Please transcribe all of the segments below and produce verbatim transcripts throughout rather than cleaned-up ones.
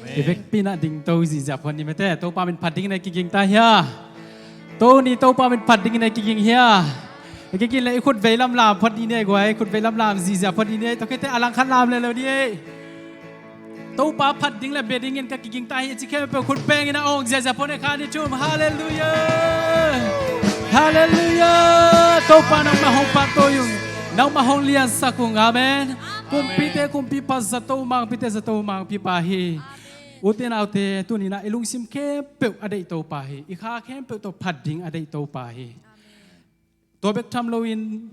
I vekpi in ah dingto zihziah phot ni maw te. Topa min phat dingin ah i kiging ta hia? Tuni Topa min phat dingin ah i kiging hia? I kiging leh i khut vei lamlam phot ni ne guai, i khut vei lamlam zihziah phot ni ne. Tua khit teh a langkhat lam lelo ni. Topa phat ding leh bia dingin ka kiging ta hi ci khempeuh khut bengin ah awng ziahziah phot ni, khat, nih, thum. Halleluiah. Halleluiah. Topa nangmah hong pahtawi ung. Nangmah hong liansak ung. Amen. Kumpite Kumpipa, zato mangpite zato mangpipa hi. Ute naute, tuni in ah i lungsim khempeuh a deih Topa hi. I kha khempeuh tawh phat ding a deih Topa hi. Tua bek tham loin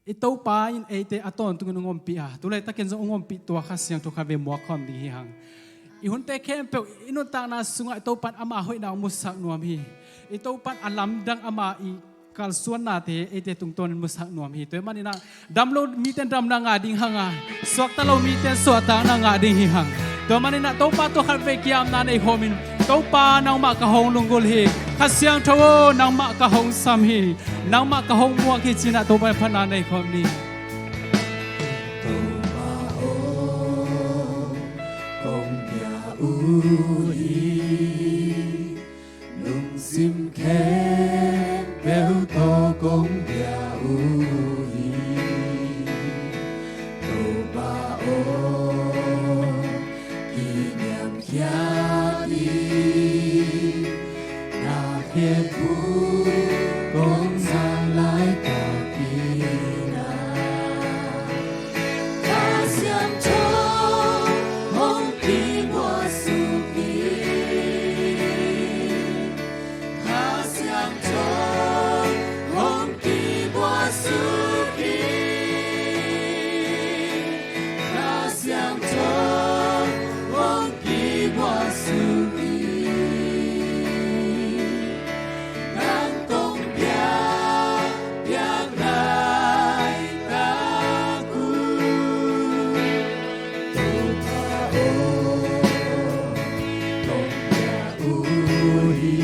i Topa in eite a tawntungin hong ompih a, tu laitakin zong hong ompih tua Kha Siangtho khatvei muak khawm ding hi hang. I hunte khempeuh i nuntakna sungah i Topa in ama hoihna hong musak nuam hi. I Topa in a lamdang ama i kalsuannate eite tungtawnin musak nuam hi. Tua ahih manin ah dam lo mite in damna ngah ding hang a, suakta lo mite in suahtakna ngah ding hi hang. Tua manin ah Topa tawh khatvei kiamna nei khawmin, Topa nangmah ka hong lunggulh hi. Kha Siangtho aw, nangmah ka hong sam hi. Nangmah ka hong muak hi ci-in ah Topa in phatna nei khawm ni. Topa aw, kong bia uh hi. Lungsim khempeuh tawh kong bia uh hi. Topa aw, kiniamkhiat in na khempeuh kong zang laitakin ah, Kha Siangtho hong kimuak suk in. Kha Siangtho hong kimuak suk in. Kha Siangtho hong kimuak suk in. Nang kong biak, biak laitak uh. Topa aw, kong bia uh hi.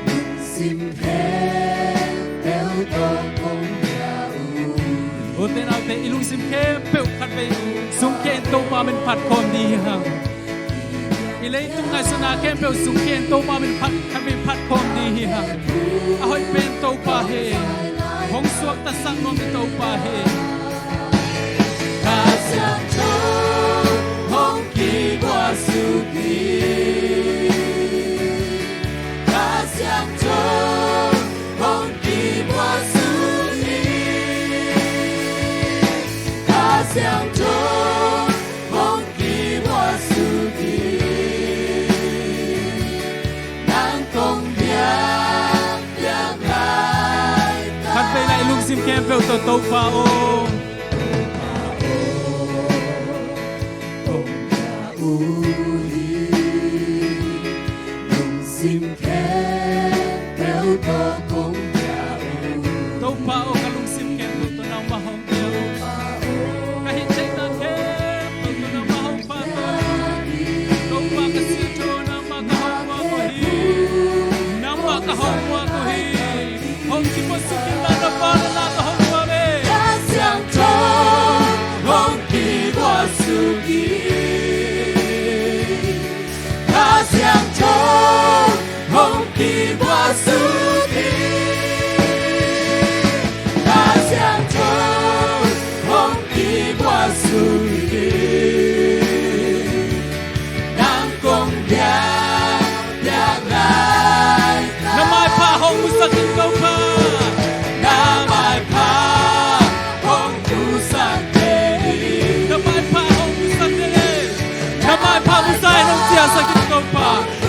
Lungsim khempeuh tawh kong bia uh hi. Ute naute, i lungsim khempeuh khatvei sungkhia in Topa min phat khawm ding hi hang. I leitung ngaihsutna khempeuh sungkhia in Topa min phat, khatvei phat khawm ding hi hang. A hoih pen Topa hi. Hong suaktasak nuam i Topa hi. Kha Siangtho hong kimuak suk in. Kha Siangtho hong kimuak suk in. Kha Siangtho hong kimuak suk in. Nang kong biak, biak laitak. Khatvei lai lungsim khempeuh tawh Topa aw. Topa aw, kong bia uh hi. Lungsim khempeuh tawh kong bia uh hi. Topa aw, ka lungsim khempeuh tawh nangmah hong bia uh. Ka hih theihna khempeuh tawh nangmah hong pahtawi. Topa ka siangtho, nangmah ka hong muak uh hi. Nangmah ka hong muak uh hi. Hong kimuak suk in, na pa na la ka hong muak e. Kha Siangtho hong kimuak suk in. Kha Siangtho hong kimuak suk in. Kha Siangtho hong kimuak suk in. Nang kong biak, biak laitak. Na maipha hong musak in Topa. Na maipha hong musak in. Na maipha hong musak in. Na maipha musak in, hong ciahsak in Topa.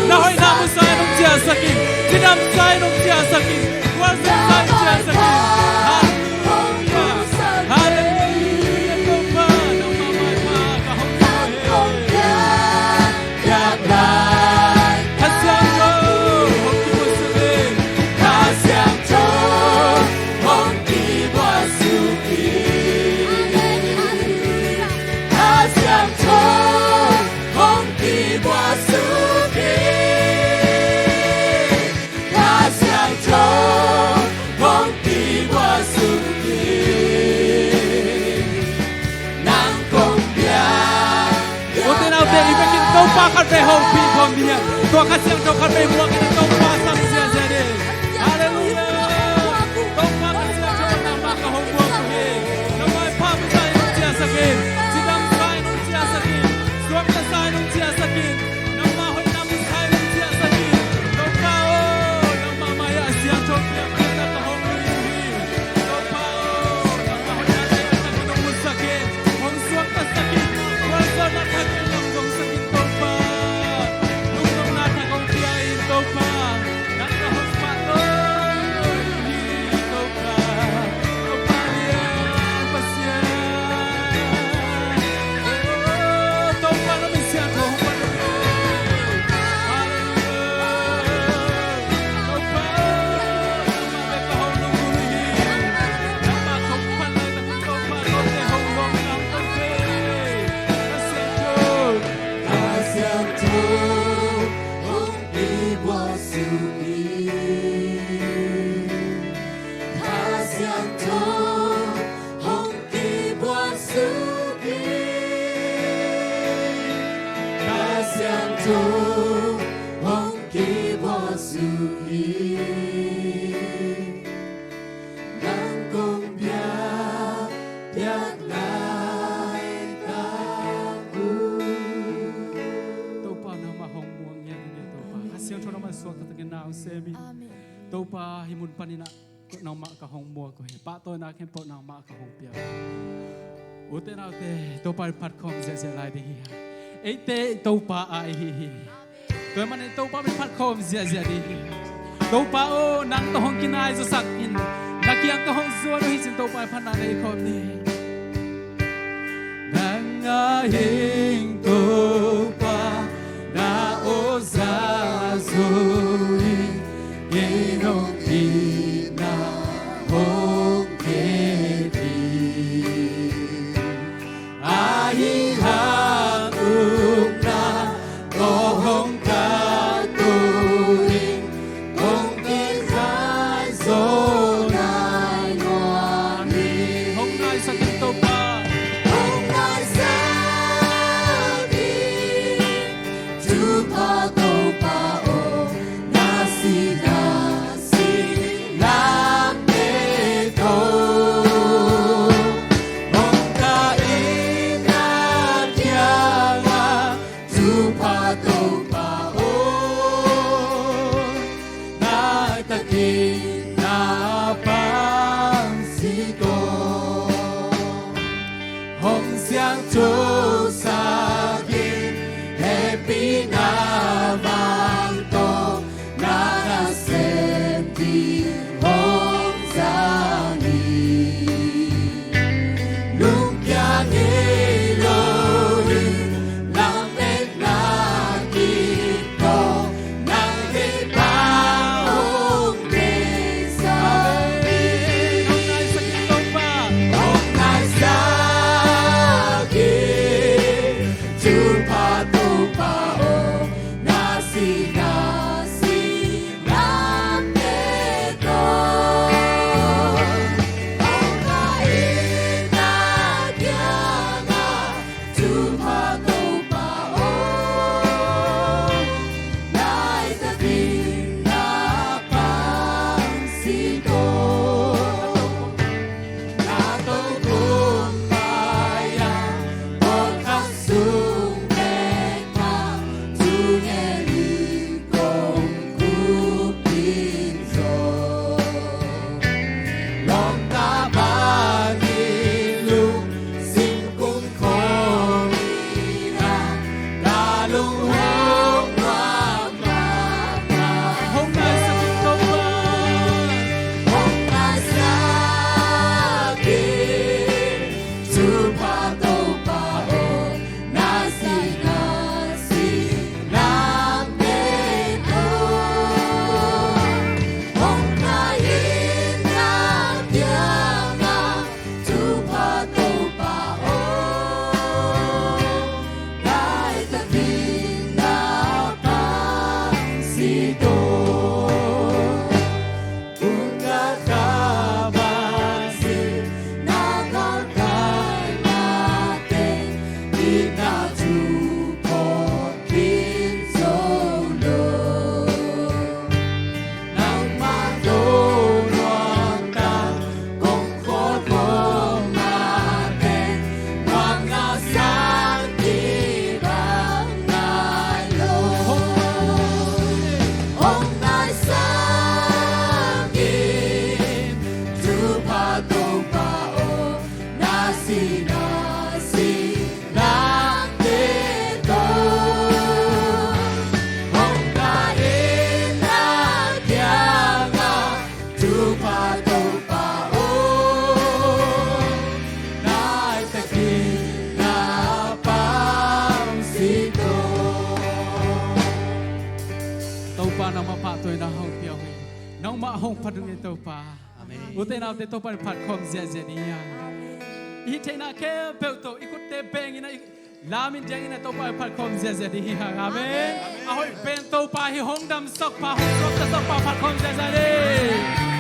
Na hoihna musak in, hong ciahsak in. Cidam sa in, hong ciahsak in. Kualsem sa in, ciahsak in. Halleluiah. Halleluiah, Topa. Nangmah maipha ka hong muak hi. Kha Siangtho hong kimuak suk in. Kha Siangtho hong kimuak suk in. Kha Siangtho hong kimuak suk in. Kha Siangtho Te i vekin Topa khat vei hopih khawm ding hi. Tua Kha Siangtho khat vei muak in Topa sang ziahziah ding. Halleluiah. Topa Kha Siangtho nangmah ka hong muak uh hi. Na maipha masa in hong ciahsak in. Cidam sa in hong ciahsak in. Suakta sa in hong ciahsak in. Nangmah hoihna masa in hong ciahsak in. Topa aw, nangmah mai-ah siangtho piak piakna ka hong ngen uh hi. Topa aw, nangmah hoihna masa in hong musak in. Hong suaktasak in, gualzawhna thak in, lamdongsak in Topa. Lungdamna thak hong pia in Topa. Nang na hong pahtawi hi Topa. Topa lian Pasian. Topa na min siangtho hong pahtawi. Halleluiah. Topa, nangmah bek ka hong lungdam hi. Nangmah kong phat laitakin Topa, note hong lawm nang ko ve. Kha Siangtho, Kha Siangtho hong kibuak suk in. Kha Siangtho hong kibuak suk in. Kha Siangtho hong kibuak suk in. Nang kong biak, biak laitak uh. Topa nangmah hong muak ngiat ngiat Topa. Kha Siangtho nangmah suak taktakin na hong sem in. Amen. Topa hih mun panin ah nangmah ka hong muak uh hi. Pahtawina khempeuh nangmah ka hong pia uh. Ute naute, Topa min phat khawm ziahziah lai ding hi hang. Eite Topa a i hi hi. Tua ahih manin Topa min phat khawm ziahziah ding hi. Topa aw, nang tawh hong kinai zawsak in. Na kiang ka hong zuan uh hi cin Topa min phatna nei khawm ding hi. Nang a hing Topa na aw za zo in, kei nong itna hong pia hi. Ahi hang ukna tawh hong kah to in, hong kizai zo nai nuam hi. Hong naisak in Topa. Hong naisak in. Thupha Topa aw, na sihna sihlamteh tawh hong kah in na kiangah. Thupha Topa aw, laitakin na pang sih ko. Hong siangthosak in, hehpihna vang tawh na nasem ding hong zang hi. Lungkia ngei lo in, lametna kip tawh nang deih bang hong deihsak hi. Hong naisak in Topa. Hong naisak in. Thupha Topa aw, na sihna sihlamteh tawh hong kah in na kiangah. Thupha Topa aw, laitakin na pang sih ko. Na tokhom pai-a pawlkhat sung bek Topa nangmah pahtawina hong pia uh hi. Nangmah hong phat ung ei Topa. Amen. Ute naute Topa in phat khawm ziahziah ding hi hang. Amen. I theihna khempeuh tawh i khutte beng in a, i lam in diang in a Topa in phat khawm ziahziah ding hi hang. Amen. Amen. A hoih pen Topa hi, hong damsak pa, hong suaktasak pa phat khawm ziahziah ding.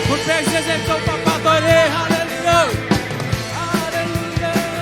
Khut beng ziahziah in Topa pahtawi ni. Halleluiah. Halleluiah.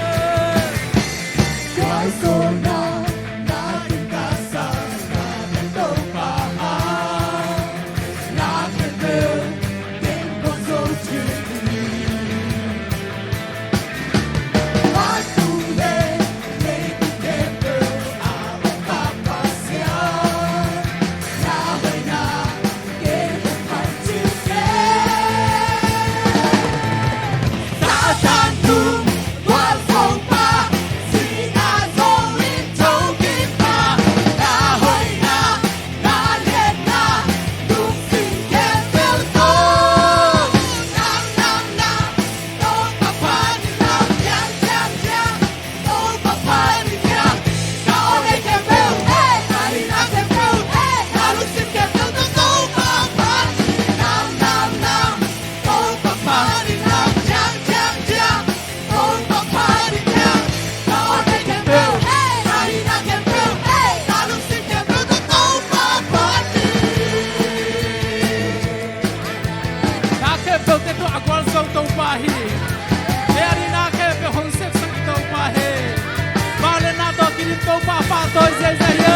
Na khempeuhte tawh a gualzo Topa hi. Biakna khempeuh hong sepsak Topa hi. Vangliatna tawh kidim Topa pahtawi ziahziah hi.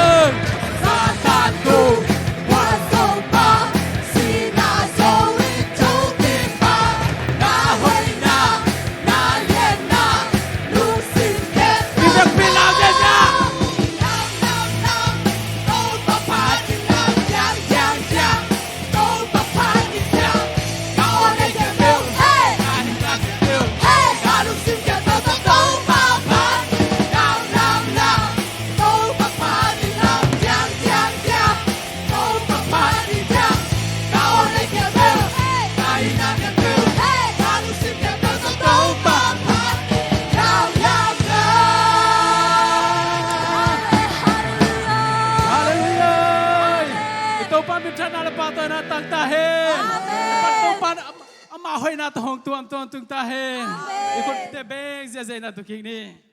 Halleluiah. I Topa minthanna le pahtawina tang ta hen. Amen. Topa amah hoihna tawh hong tuam tawntung ta hen. Amen. I khutte beng ziahziah in a tu kik ni.